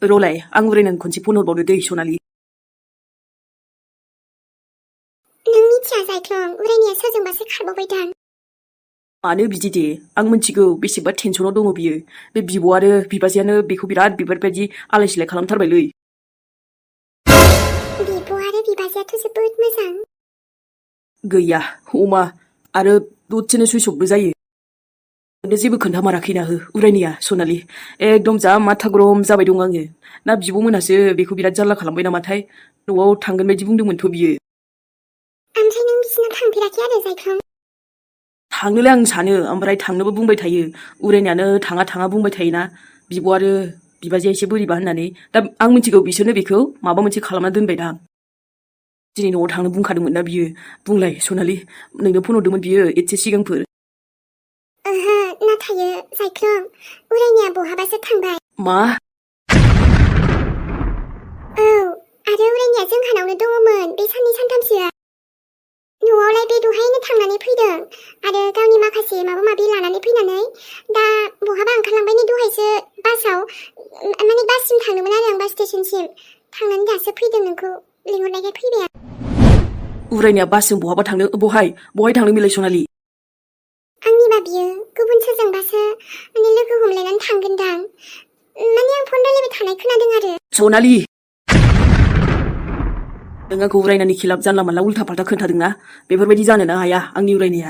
र'लाय आं उरायनानै खनसे फन हरबावनो दै सनालि। नों मिथिया जायख्लं उरायनाया सोरजोंबासो खारबावबायदां। मानो बिदि दे आं मिथिगौ बेसेबा टेनसनाव दङ बियो। बे बिब' आरो बिबाजैयानो बेखौ बिराद बिबारबायदि आलाय सिलाय खालामथारबायलै। बिब' आरो बिबाजैयाथ' जोबोद मोजां। गैया अमा आरो दसेनो सुइस अफबो जायो। जेबो खोन्थामाराखैना हो उरायनाया सनालि। एकदम जा माथा गरम जाबाय दं आङो। ना बिब' मोनासो बेखौ बिराद जारला खालामबाय नामाथाय। न'आव थांगोन बायदि बुंदोंमोनथ' बियो। ओमफ्राय नों बिसिनाव थांफेराखै आरो जायख्लं? थांनोलाय आं सानो ओमफ्राय थांनोबो बुंबाय थायो। उरायनायानो थाङा थाङा बुंबाय थायोना बिब' आरो बिबाजैया एसे बोरैबा होननानै। दा आं मिथिगौ बिसोरनो बेखौ माबा मोनसे खालामना दोनबायदां। दिनै न'आव थांनो बुंखादोंमोन ना बियो। बुंलाय सनालि नोंनो फन हरदोंमोन बियो एसे सिगांफोर। ओहो नाथाय जायख्लं उरायनाया बहाबासो थांबाय। मा? औ आरो उरायनाया जोंहानावनो दङमोन बे साननै सानथामसोआ। न'आवलाय बे दहायनो थांनानै फैदों आरो गावनि माखासे माबा माबि लानानै फैनानै दा बहाबा ओंखारलांबाय नै दहायसो बासाव माने बाससिम थांदोंमोन आरो आं बास स्टेशनसिम थांनानै दासो फैदों नोंखौ लिंहरनायखाय फैबाय आं। उरायनाया बासजों बहाबा थांदों बहाय थांदों बेलाय सनालि? आंनिबा बियो गुबुन सोरजोंबासो माने लोगो हमलायनानै थांगोनदां। माने आं फन रायलायबाय थानाय खोनादों आरो। सनालि नों आंखौ उरायनायनि खिलाफ जानला मानला उल्था फाल्था खोन्थादोंना? बेफोरबायदि जानोनो हाया आंनि उरायनाया।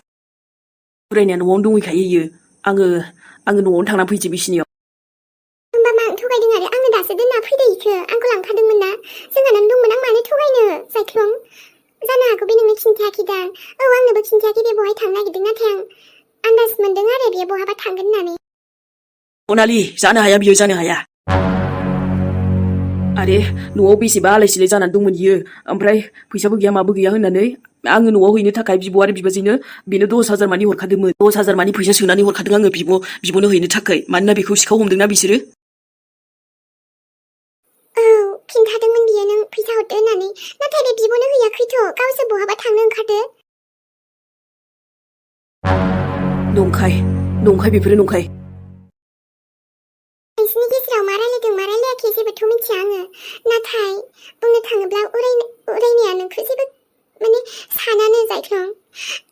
उरायनाया न'आवनो दंहैखायो इयो। आङो न'आवनो थांना फैनोसै बिसिनियाव। होमबा मा थगायदों आरो आंनो दासो दोनना फैदो इखो आंखौ लांखादोंमोन ना जोंहानानो दंमोन आं मानो थगायनो जायख्लं। जानो हागौ बे नोंनो खिन्थायाखैदां। औ आंनोबो खिन्थायाखै बे बहाय थांनो नागिरदों नाथाय आं आन्दाज मोनदों आरो बे बहाबा थांगोन होननानै। सनालि जानो हाया बियो जानो हाया। आरे न'आव बेसेबा आलाय सिलाय जानानै दंमोन इयो। ओमफ्राय फैसाबो गैया माबो गैया होननानै आङो न'आव हैनो थाखाय बिब' आरो बिबाजैनो बेनो 10,000 मानि हरखादोंमोन। 10,000 मानि फैसा सोनानै हरखादों आङो बिब'नो हैनो थाखाय। मानोना बेखौ सिखाव हमदोंना बिसोरो। औ खिन्थादोंमोन बियो नों फैसा हरदो होननानै नाथाय बे बिब'नो हैयाखैथ' गावसोर बहाबा थांनो ओंखारदो। नंखाय बेफोरो नंखाय। नोंसिनि गेजेराव मा रायलायदों मा रायलायाखै जेबोथ' मिथिया आङो। नाथाय बुंनो थाङोब्ला उरायनाया नोंखौ जेबो माने सानानो जायख्लं।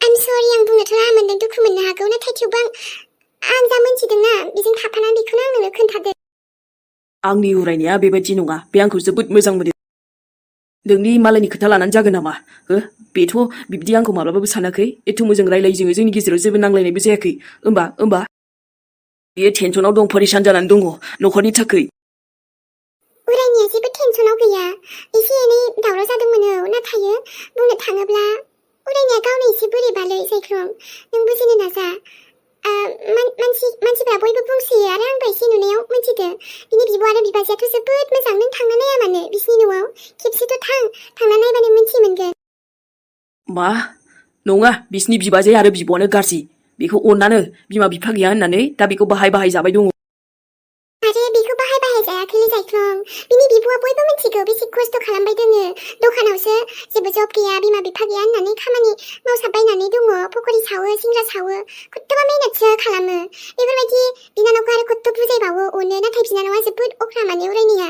आइम सरि आं बुंनोथ' राहा मोनदों दुखु मोननो हागौ नाथाय थेवबो आं जा मोनथिदोंना बेजों थाफानानै बेखौनो आं नोंनो खोन्थादों। आंनि उरायनाया बेबायदि नङा। बे आंखौ जोबोद मोजां मोनो। नोंनि मालायनि खोथा लानानै जागोन नामा हो? बेथ' बिब्दि आंखौ माब्लाबाबो सानाखै। एथ' मोजां रायलायो जोङो जोंनि गेजेराव जेबो नांलायनायबो जायाखै। होमबा बेयो टेनसनाव दं परेसान जानानै दङ न'खरनि थाखै। उरायनाया जेबो टेनसनाव गैया। एसे एनै दावराव जादोंमोन औ नाथाय बुंनो थाङोब्ला उरायनाया गावनो एसे बोरैबालै जायख्लं नों बुजिनो नाजा। मानसिफ्रा बयबो बुंसोयो आरो आंबो एसे नुनायाव मिथिदो बिनि बिब' आरो बिबाजैयाथ' जोबोद मोजां। नों थांना नाया मानो बिसिनि न'आव खेबसेथ' थांना नायबानो मिथि मोनगोन। मा? नङा बिसिनि बिबाजै आरो बिब'आनो गाज्रि। बेखौ अननानो बिमा बिफा गैया होननानै दा बेखौ बाहाय जाबाय दङ। आरे बेखौ बाहाय जायाखैलै जायख्लं। बिनि बिब'आ बयबो मिथिगौ बेसे खस्थ' खालामबाय दोङो। दखानावसो जेबो जब गैया बिमा बिफा गैया होननानै खामानि मावसाबबायनानै दङ। पकरि सावो सिंग्रा सावो खथ्थ'बा मेहनतसो खालामो। बेफोरबायदि बिनानावखौ आरो खथ्थ' बुजायबावो अनो नाथाय बिनानावा जोबोद अख्रा माने उरायनाया।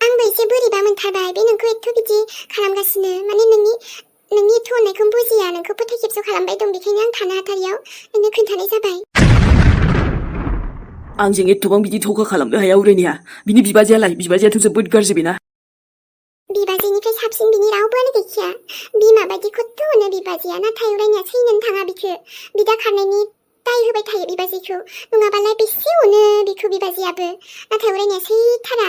आंबो एसे बोरैबा मोनथारबाय बे नोंखौ एथ' बिदि खालामगासिनो माने नोंनि एथ' अननायखौ बुजिया नोंखौ फोथाय खेबस' खालामबाय दं बेखायनो आं थानो हाथारियाव नोंनो खोन्थानाय जाबाय। आंजों एथ'बां बिदि थगा खालामनो हाया उरायनाया। बिनि बिबाजैयाथ' जोबोद गाज्रि बेना। बिबाजैनिफ्राय साबसिन बिनि रावबोआनो गैखाया। बिमा बायदि खथ्थ' अनो बिबाजैया नाथाय उरायनाया सैनोनो थाङा बिखो। बिदा खारनायनि दाय होबाय थायो बिबाजैखौ। नङाबालाय बेसे अनो बिखौ बिबाजैयाबो नाथाय उरायनाया सैथारा।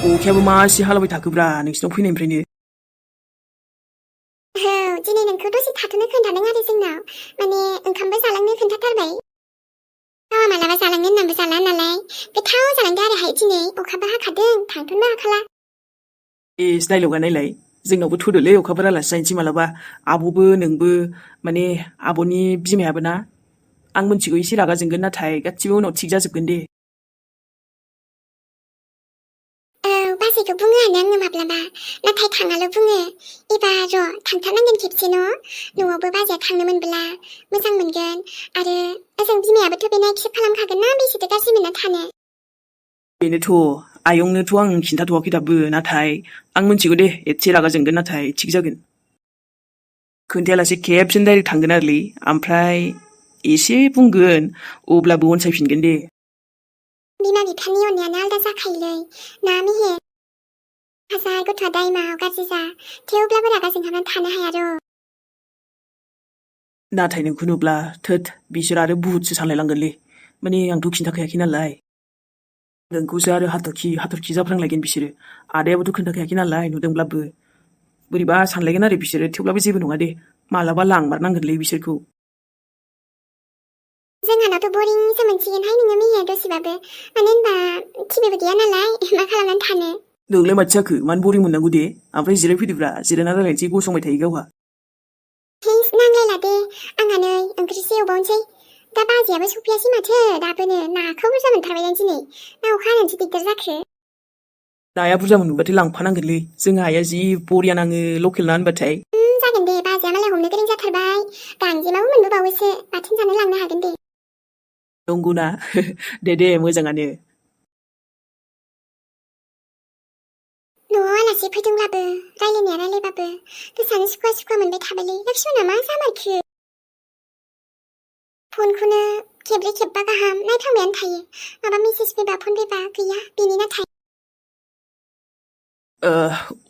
अखायाबो मासे हालाबाय थाखोब्रा नोंसिनाव फैनायनिफ्रायनो। औ दिनै नोंखौ दसे थाथ'नो खोन्थादों आरो जोंनाव माने ओंखामबो जालांनो खोन्थाथारबाय। गावहा मालाबा जालांनो होननानैबो जाला नालाय गोथाव जालांदो आरोहाय दिनै अखाबो हाखादों थांथ'नो हाखाला। नायलाय नायलाय जोंनावबो थुदोलै अखाफोर आलासि जाहैनोसै मालाबा। आब'बो नोंबो माने आब'नि बिमायाबो ना। आं मिथिगौ एसे रागा जोंगोन नाथाय गासिबो उनाव थिग जाजोबगोन दे। औ बास गासैखौ बुङोआनो आङो माब्लाबा नाथाय थाङाल' बुङो एबार र' थांथारनांगोन खेबसे न'आवबो बाजैया थांनो मोनब्ला मोजां मोनगोन आरो ओजों बिमायाबोथ' बेनो एक्सेप्ट खालामखागोन ना बेसेथो गाज्रि मोनना थानो बेनोथ' आयंनोथ' आं खिन्थाथ'वाखै दाबो नाथाय आं मिथिगौ दे एसे रागा जोंगोन नाथाय थिग जागोन खोन्थायालासे खेबसेनो डाइरेक्ट थांगोन आरोलै ओमफ्राय एसे बुंगोन अब्लाबो अनसायफिनगोन दे बिमा बिफानि अननायानो आलदा जाखायोलै ना मेहेर हाजार गथ'आ दाइमाव गाज्रि जा थेवब्लाबो रागा जोंहाबनानै थानो हाया र' नाथाय नोंखौ नुब्ला थोद बिसोर आरो बुहुदसो सानलायलांगोनलै माने आंथ' खिन्थाखायाखै नालाय नोंखौसो आरो हाथरखि जाफ्रांलायगोन बिसोरो आदायाबोथ' खोन्थाखायाखै नालाय नुदोंब्लाबो बोरैबा सानलायगोन आरो बिसोरो थेवब्लाबो जेबो नङा दे मालाबा लांमारनांगोनलै बिसोरखौ जोंहानावथ' बरिंसो मोनसिगोनहाय नोङो मेहेर दसेबाबो मानो होनबा टिभिबो गैया नालाय मा खालामनानै थानो नोंलाय माथो जाखो मानो बरिं मोननांगौ दे ओमफ्राय जिरायफैदोब्रा जिरायना रायलायनोसै गसंबाय थायो गावहा थेंक्स नांलायला दे आंहा नै ओंख्रिसो एवबावनोसै दा बाजैयाबो सफैयासै माथो दाबोनो नाखौ बुरजा मोनथारबाय दिनै ना अखा हानानैसो दिगदार जाखो नाया बुरजा मोनबाथाय लांफानांगोनलै जोंहा आइया जि बरिया नाङो लकेल ना होनबाथाय जागोन दे बाजैया मालाय हमनो गोरों जाथारबाय गांजेमाबो मोनबोबावोसो बाथोन जानो लांनो हागोन दे नंगौना दे मोजाङानो न'आव आलासि फैदोंब्लाबो रायलायनाया रायलायबाबो गोसोआनो सुखुवा मोनबाय थाबायलै लक्ष्मणआ मा जामारखो फनखौनो खेबब्रै खेबबा गाहाम नायफ्लांबायानो थायो माबा मेसेज फैबा फन फैबा गैया बेनि नाथाय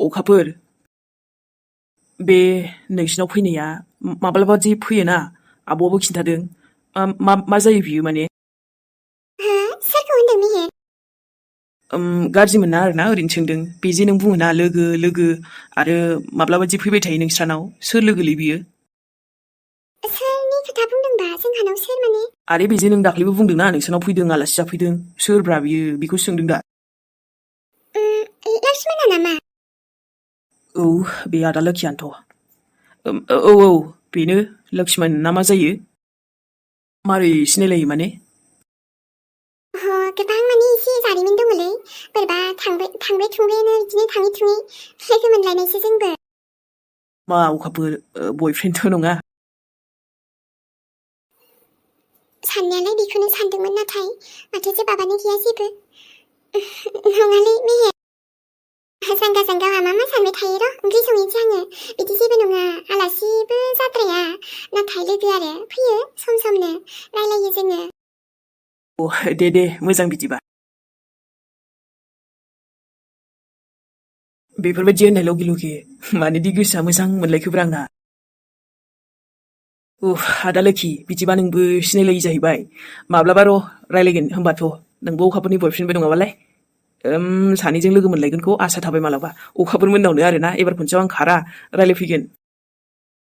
अखाफोर बे नोंसिनाव फैनाया माब्लाबादि फैयोना आब'आबो खिन्थादों मा जायो बियो माने सोरखौ होनदों मेहेर गाज्रि मोना आरोना ओरैनो सोंदों बे जे नों बुङोना लोगो आरो माब्लाबादि फैबाय थायो नोंस्रानाव सोर लोगोलै बियो सोरनि खोथा बुंदोंबा जोंहानाव सोर माने आरे बे जे नों दाख्लैबो बुंदोंना नोंसानाव फैदों आलासि जाफैदों सोरब्रा बियो बेखौ सोंदों दा लक्ष्मणआ नामा औ बे आदा लोखियानोथ' औ बेनो लक्ष्मण ना मा जायो मारै सिनायलायो माने गोबां माने एसे जारिमिन दङलै बोरैबा थांबाय थुंबायानो बिदिनो थाङै थुङै लोगो मोनलायनायसो जोंबो मा अखाफोर बयफ्रेन्डथ' नङा साननायालाय बेखौनो सानदोंमोन नाथाय माथो जेबोआनो गैया जेबो नङालै मेहेर सांगा गावहा मा सानबाय थायो र' ओंख्रि संहैनोसै आङो बिदि जेबो नङा आलासिबो जाद्राया नाथाय लोगो आरो फैयो सम समनो रायलायो जोङो दे मोजां बिदिबा बेफोरबायदि होननाय लगे मानोदि गोसोआ मोजां मोनलायखोब्रा आंना आदा लोखि बिदिबा नोंबो सिनायलायै जाहैबाय माब्लाबा र' रायलायगोन होनबाथ' नोंबो अखाफोरनि बयफ्रेन्डबो नङाबालाय सानैजों लोगो मोनलायगोनखौ आसा थाबाय मालाबा अखाफोर मोननावनो आरोना एबार खनसेयाव आं खारा रायलायफैगोन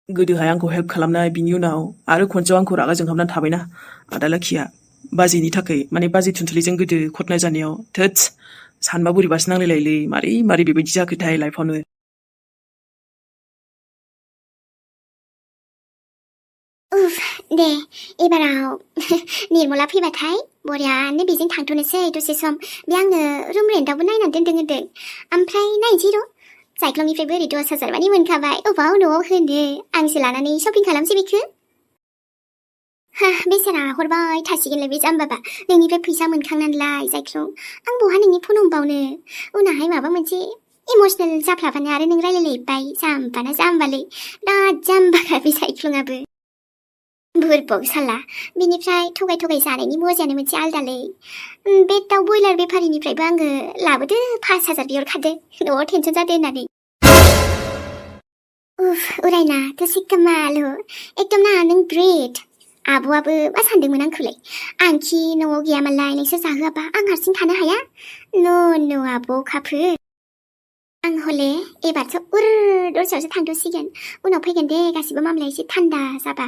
गोदोहाय आंखौ हेल्प खालामनाय बिनि उनाव आरो खनसेयाव आंखौ रागा जोंहाबनानै थाबायना आदा लोखिया बाजैनि थाखाय माने बाजै थुनथुलिजों गोदो खतनाय जानायाव थोदस सानबा बोरैबासो नांलायलायोलै मारै बेबायदि जाखोथाय लाइफआवनो दे एबाराव निर्मला फैबाथाय बरियानो बेजों थांथ'नोसै दसे सम बे आंनो रुम रेन्टआवबो नायनानै दोनदों होनदों ओमफ्राय नायनोसै र' साइक्लंनिफ्रायबो ओरै 10,000 मानि मोनखाबाय अबाव न'आव होनो आंसो लानानै शपिं खालामसै बेखौ बेसारा हरबाय थासिगोनलाय बे जाम्बाबा नोंनिफ्राय फैसा मोनखांनानैलाय जायख्लं आं बहा नोंनि फन हमबावनो उनावहाय माबा मोनसे इमोसनेल जाफ्लाबानो आरो नों रायलायलायबाय जाम्बाना जाम्बालै बिराद जाम्बाखा बे साइक्लंआबो बुरबक साला बिनिफ्राय थगाय जानायनि मजायानो मोनसे आलदालै बे दाउ बयलार बेफारिनिफ्रायबो आङो लाबोदो 5,000 बिहरखादो न'आव टेनसन जादो होननानै उरायना दसे कमाल हो एकदम ना नों ग्रेट आब'आबो मा सानदोंमोन आंखौलाय आंखि न'आव गैयामालाय नोंसोर जाहोआबा आं हारसिं थानो हाया नो आब' खाफो आं हले एबारसो दस्रायावसो थांथ'सिगोन उनाव फैगोन दे गासिबो मामलाया एसे थान्दा जाबा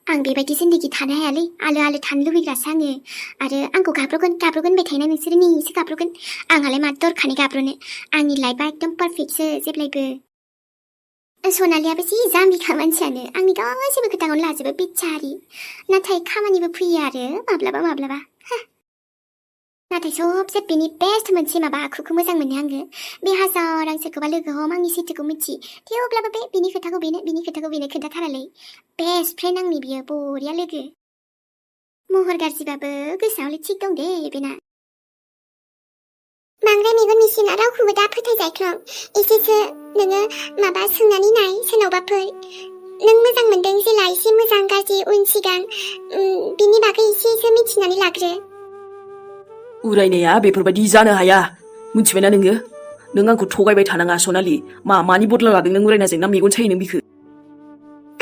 आं बेबायदि जिन्दगि थानो हायालै आलो थानो लुबैग्रासो आङो आरो आंखौ गाब्रगोन बाय थायोना नोंसोरो नेसो गाब्रगोन आंहालाय मा दरखारनि गाब्रनो आंनि लाइफआ एकदम पारफेक्टसो जेब्लायबो सनालियाबो जि जाम्बिखा मानसियानो आंनि गासैबो खोथाखौनो लाजोबो बिचारि नाथाय खामानिबो फैयो आरो माब्लाबा नाथाय सबसे बिनि बेस्ट मोनसे माबा आखुखौ मोजां मोनो आङो। बे हाजार आं सोरखौबा लोगो हम आंनि सैथोखौ मिथि, थेवब्लाबो बिनि खोथाखौ बेनो खोन्थाथारालै। बेस्ट फ्रेन्ड आंनि बियो, बरिया लोगो। महर गाज्रिबाबो गोसोआव हले थिग दं दे बेना। बांद्राय मेगन मिसिना रावखौबो दा फोथायजायख्लं। एसेसो नोङो माबा सोंनानै नाय सोरनावबाफोर। नों मोजां मोनदों जेला एसे मोजां गाज्रि उन सिगां बिनि बागै एसेसो मिथिनानै लाग्रो। उरायनाया बेफोरबायदि जानो हाया, मिथिबायना नोङो? नों आंखौ थगायबाय थानाङा सनालि। मानि बदला लादों नों उरायनाजों ना मेगन सायो नों बिखो?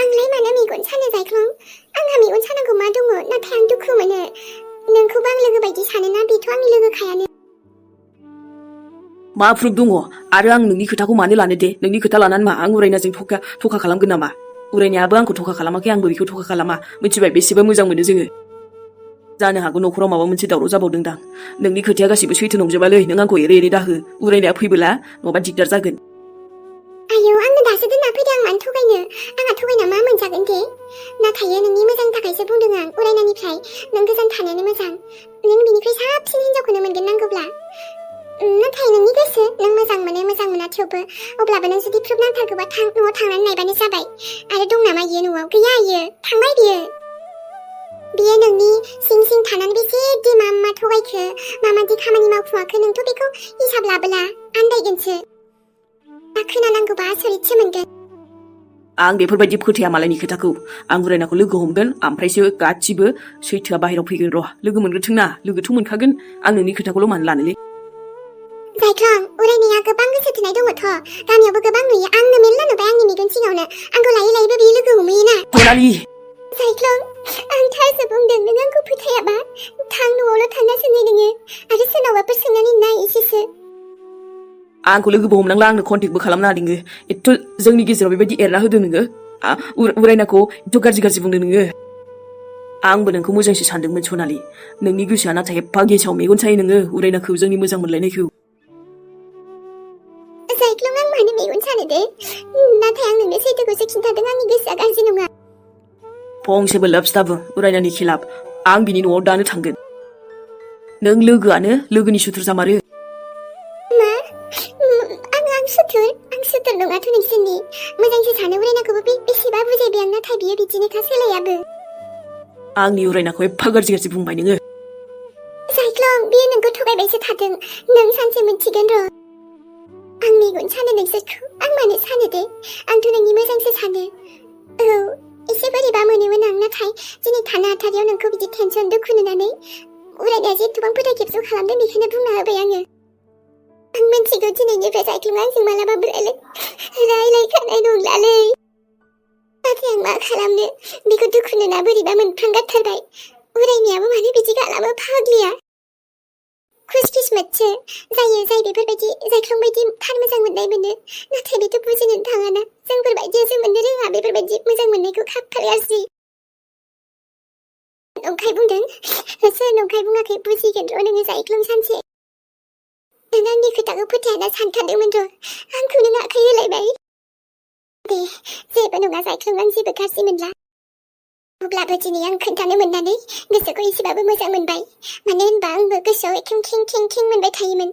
आंलाय मानो मेगन सानो जायख्लं? आंहा मेगन सानांगौ मा दङ? नाथाय आं दुखु मोनो। नोंखौबो आं लोगो बायदि सानोना, बेथ' आंनि लोगोखायानो। मा प्रुफ दङ? आरो आं नोंनि खोथाखौ मानो लानो दे? नोंनि खोथा लानानै मा आं उरायनाजों थखा खालामगोन नामा? उरायनायाबो आंखौ थखा खालामाखै, आंबो बेखौ थखा खालामा। मिथिबाय? बेसेबा मोजां मोनो जोङो। जानो हागौ न'खराव माबा मोनसे दावराव जाबावदोंदां। नोंनि खोथाया गासिबो सैथो नंजोबालै। नों आंखौ एरै दाहो। उरायनाया फैबोला नङाबा दिगदार जागोन। आयौ, आंनो दासो दोनना फैदों, आं मानो थगायनो? आंहा थगायना मा मोनजागोन दे? नाथाय नोंनि मोजांनि थाखायसो बुंदों आं। उरायनानिफ्राय नों गोजान थानायानो मोजां। नों बिनिफ्राय साबसिन हिनजावखौनो मोनगोन नांगौब्ला। नाथाय नोंनि गोसो, नों मोजां मोना थेवबो। अब्लाबो नों जुदि प्रुफ नांथारगौबा न'आव थांनानै नायबानो जाबाय। आरो दं नामा इयो न'आव? गैया इयो, थांबाय बियो नोंनि सिं थानानै बेसे मा थगायखो, माबादि खामानि मावफुङाखो, नोंथ' बेखौ हिसाब लाबोला आन्दायगोनसो। दा खोनानांगौबा आसरितसो मोनगोन। आं बेफोरबायदि फोथाया मालायनि खोथाखौ। आं उरायनाखौ लोगो हमगोन, ओमफ्रायसो गासिबो सैथोआ बाहेरायाव फैगोन। र' लोगो मोनग्रोथों ना। लोगोथ' मोनखागोन। आं नोंनि खोथाखौल' मानो लानोलै? जायख्लं, उरायनाया गोबां गोसो थोनाय दङथ'। गामियावबो गोबां नुयो। आंनो मेरला नुबाय आंनि मेगन सिगाङावनो। आंखौ लायैबो बियो लोगो हमहैयोना। सनालि! जायख्लं, आं थारसो बुंदों। नों आंखौ फोथायाबा थां, न'आवल' थांना सोंहै नोङो। आरो सोरनावबाफोर सोंनानै नाय एसेसो। आंखौ लोगोबो हमनांला, आंनो कन्टेक्टबो खालामनाङा नोङो। एथ' जोंनि गेजेराव बेबायदि एरना होदों नोङो। उरायनाखौ एथ' गाज्रि बुंदों नोङो। आंबो नोंखौ मोजांसो सानदोंमोन सनालि। नोंनि गोसोआ नाथाय एफा गेसाव मेगन सायो नोङो उरायनाखौ, जोंनि मोजां मोनलायनायखौ। जायख्लं, आं मानो मेगन सानो दे? नाथाय आं नोंनो सैथोखौसो खिन्थादों। आंनि गोसोआ गाज्रि नङा। फंसेबो लाभ्स दाबुं उरायनानि खिलाफ। आं बिनि न'आव दानो थांगोन। नों लोगोआनो लोगोनि सुथुर जामारो। मा? आं सुथुर नङाथ' नोंसोरनि। मोजांसो सानो उरायनाखौबो बेसेबा बुजायबाय आं, नाथाय बियो बिदिनोखा, सोलायाबो। आंनि उरायनाखौ एफा गाज्रि बुंबाय नोङो। जायख्लं, बियो नोंखौ थगायबायसो थादों। नों सानसे मिथिगोन र'। आं मेगन सानो नोंसोरखौ। आं मानो सानो दे? आंथ' नोंनि मोजांसो सानो। औ, एसे बोरैबा मोनोमोन आं, नाथाय दिनै थानो हाथारियाव नोंखौ बिदि टेनसन दुखु नुनानै उरायनाया जेथ'बां फोथायखेबस' खालामदों बेखौनो बुंना होबाय आङो। आं मिथिगौ दिनैनिफ्राय जायख्लं आंजों मालाबाबो रायलायखानाय नंलालै। नाथाय आं मा खालामनो? बेखौ दुखु नुना बोरैबा मोनफ्रांगारथारबाय। उरायनायाबो मानो बिदि खालामो फाग्लिया? खुसकिस्मतसो जायो जाय बेफोरबायदि जायख्लं बायदि थार मोजां मोननाय मोनो। नाथाय बेथ' बुजिनो थाङाना। जोंफोरबायदियासो मोननो रोङा बेफोरबायदि मोजां मोननायखौ। खाफाल गाज्रि। नंखाय बुंदों? सोर नंखाय बुङाखै बुजिगोन र' नोङो जायख्लं सानसे। नों आंनि खोथाखौ फोथायाना सानखादोंमोन र'। आंखौ नों आखाइ होलायबाय। दे, जेबो नङा जायख्लं, आं जेबो गाज्रि मोनला। अब्लाबो दिनै आं खोन्थानो मोननानै गोसोखौ एसेबाबो मोजां मोनबाय। मानो होनबा आंबो गोसोआव खें मोनबाय थायोमोन।